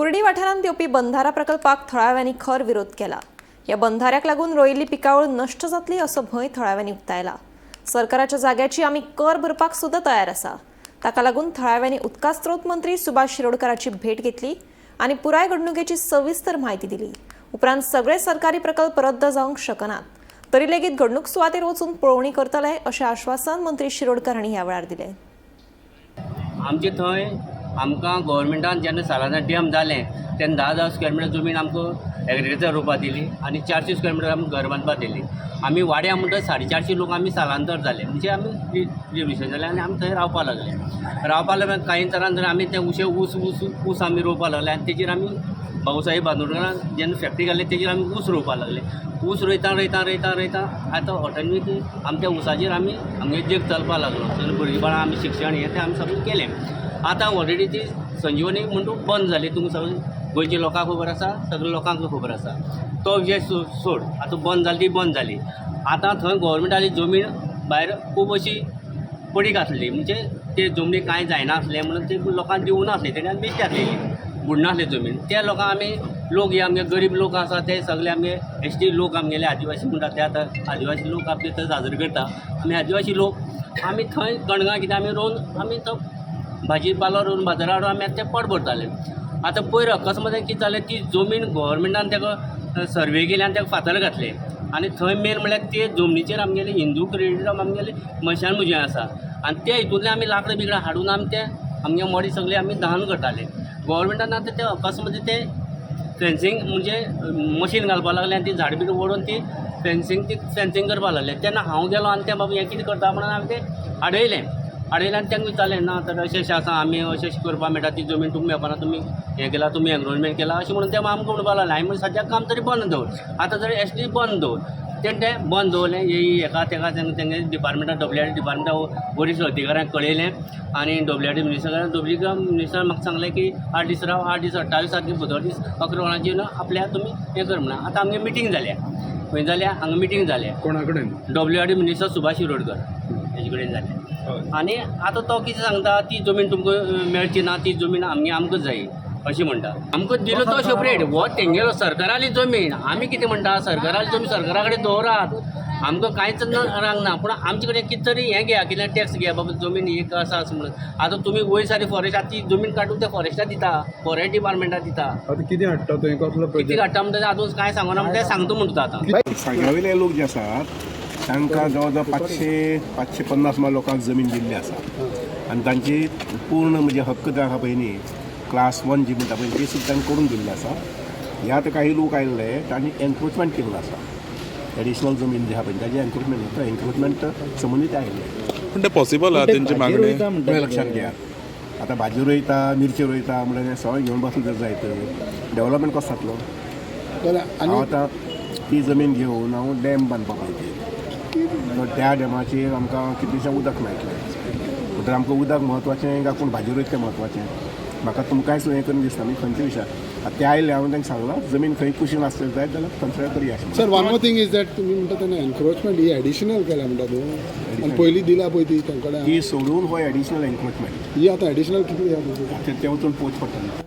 कुर्डी वाठारांत येवपी बंधारा प्रकल्पाक थळाव्यांनी खर विरोध केला. ह्या बंधाऱ्याक लागून रोयिल्ली पिकावळ नश्ट जातली असो भंय थळाव्यांनी उक्तायला. सरकाराच्या जाग्याची आमी कर भरपाक सुद्दां तयार आसा. ताका लागून थळाव्यांनी उदका स्रोत मंत्री सुभाष शिरोडकाराची भेट घेतली आनी पुराय घडणुकेची सविस्तर म्हायती दिली. उपरांत सगळे सरकारी प्रकल्प रद्द जावंक शकनात तरी लेगीत घडणूक सुवातेर वचून पळोवणी करतले अशें आश्वासन मंत्री शिरोडकर हांणी ह्या वेळार दिलें. आमचे थंय आमकां गोवोरमेंटान जेन्ना सालाना डॅम जालें तेन्ना 10,000 स्क्वेअर मिटर जमीन आमकां एग्रीकल्चर रोवपा दिली आनी 400 स्क्वेअर मिटर आमकां घर बांदपा दिली. आमी वाड्या म्हणटा 450 लोक आमी स्थलांतर जाले, म्हणजे आमी रिविशन जाले आनी आमी थंय रावपा लागले. रावपा लागले कांय तरान तर आमी ते उशे ऊस ऊस ऊस आमी रोवपा लागले आनी तेजेर आमी भाऊसाहेब बांदोडकरान जेन्ना फॅक्टरी घाली तेजेर आमी ऊस रोवपा लागले. ऊस रोयता रोयता रोयता रोयता आतां ऑटोमेटीक आमच्या ऊसाचेर आमी आमगे जग चलपा लागलो. सगळीं भुरगीं बाळां आमी शिक्षण हें तें आमी सगळें केलें. आतां ऑलरेडी ती संजीवनी म्हणटू बंद जाली. तुमकां सगळें गोंयच्या लोकांक खबर आसा, सगल्या लोकांक खबर आसा. तो विशय सोड, आतां बंद जाली ती बंद जाली. आतां थंय गोवोरमेंटाली जमीन भायर खूब अशी पडीक आसली, म्हणजे ते जमनी कांय जायना आसलें म्हणून ते लोकांक दिवनासले, तेणी बेश्टी आसलेली बुडनासली जमीन. त्या लोकांक आमी लोक हे आमगे गरीब लोक आसा ते सगळे आमगे एस टी लोक आमगेले आदिवासी म्हणटा ते आतां आदिवासी लोक आपले थंय साजरे करता. आमी आदिवासी लोक आमी थंय कणगां कितें आमी रोवन आमी तो भाजी पालो रोवन बाजारार हाडून आमी आतां तें पोट भरताले. आतां पयर अकस्मात कितें जालें, ती जमीन गोवोरमेंटान ताका सर्वे केली आनी ताका फातर घातले आनी थंय मेन म्हणल्यार ते जमनीचेर आमगेले हिंदू क्रेडिटम आमगेले मशान मुजें आसा आनी ते हितूंतल्यान आमी लाकडां बिकडां हाडून आमी ते आमगे मडीं सगळें आमी दहन करताले. गोवोरमेंटान आतां ते अकस्मात ते फेन्सींग म्हणजे मशीन घालपाक लागलें आनी ती झाडां बिडां ओडून ती फेन्सींग ती फेन्सींग करपाक लागले. तेन्ना हांव गेलो आनी ते बाबा हें कितें करता म्हणून हांवें तें आडयलें. आडयलें आनी तांकां विचारलें ना तर अशें अशें आसा आमी अशें अशें करपाक मेळटा, ती जमीन तुमकां मेळपाना, तुमी हें केलां, तुमी एनरोलमेंट केलां अशें म्हणून ते आमकां म्हणपाक लागले. हांवें म्हणलें सद्याक काम तरी बंद दवर, आतां जर एस टी बंद दवर. तेणें तें बंद दवरलें. हेका तेका तेंगे डिपार्टमेंटा डब्ल्यू आर डी डिपार्टमेंटा वरिश्ठ अधिकाऱ्यांक कळयलें आनी डब्ल्यू आर डी मिनिस्टरान डब्ल्यू मिनिस्टरान म्हाका सांगलें की 8 दीस राव, 8 दीस 28 तारखे बुधवार दीस 11 वरांचेर आपल्या तुमी हें कर म्हणून. आतां आमगे मिटींग जाल्या, खंय जाल्या हांगा मिटींग जाल्या. कोणा कडेन? W R D minister Subhash Shirodkar हेजे कडेन जालें. आनी आतां तो कितें सांगता, ती जमीन तुमकां मेळची ना, ती जमीन आमगे आमकां जाय अशें म्हणटा. आमकां दिलो तो सेपरेट हो तेंगेलो सरकाराली जमीन. आमी कितें म्हणटा, सरकाराली जमीन सरकारा कडेन दवरात, आमकां कांयच रांग ना, पूण आमचे कडेन कितें तरी हें घेया, कितें टॅक्स घेया बाबा जमीन एक आसा अशें म्हणून. आतां तुमी वयर सारी फॉरेस्ट आतां ती जमीन काडून त्या फॉरेस्टाक दिता, फॉरेस्ट डिपार्टमेंटाक दिता. आतां कितें हाडटा थंय, कसलो कितें प्रोजेक्ट? काडटा म्हणटा आजून कांय सांगना, तें सांगता म्हणटा आतां. सांग्यावयले लोक जे आसात तांकां जवळ जवळ 500, 550 सुमार लोकांक जमीन दिल्ली आसा आनी तांची पूर्ण म्हणजे हक्क जो आसा पळय न्ही, क्लास 1 जी म्हणटा पळय ती सुद्दां तांकां करून दिल्ली आसा. हे आतां काही लोक आयिल्ले तांणी एनक्रोचमेंट केल्लो आसा, एडिशनल जमीन जी आसा पळय ताजी एनक्रोचमेंट, तो एनक्रोचमेंट संबंदीत आयिल्ले. पण ते पॉसिबल आहा तेंची मागणी? तुवें लक्षात घेयात, आतां भाजी रोयता, मिरची रोयता म्हणल्यार सगळें घेवन बसलो जर जायत डेवलपमेंट कसो जातलो? बरें. हांव आनी आतां ती जमीन घेवन हांव डॅम बांदपाक पळयता, तर त्या डॅमाचेर आमकां कितलेशें उदक मेळटलें. म्हणटकीर आमकां उदक म्हत्वाचें काय कोण भाजी रोयता तें म्हत्वाचें? म्हाका तुमकांय सुद्दां हें करून दिसता. आमी खंयचे विशय आतां ते आयले, हांवें तांकां सांगलां जमीन खंय कुशीन आसली जायत जाल्यार कन्सिडर करया अशें. Sir, one more thing is that तुमी म्हणटा तेन्ना एनक्रोचमेंट ही एडिशनल केल्या म्हणटा तूं, आनी पयलीं दिला पळय ती तांकडे ती सोडून हो एडिशनल एनक्रोचमेंट. ही आतां एडिशनल कितली आहा? ते वचून पोवचें पडटलें.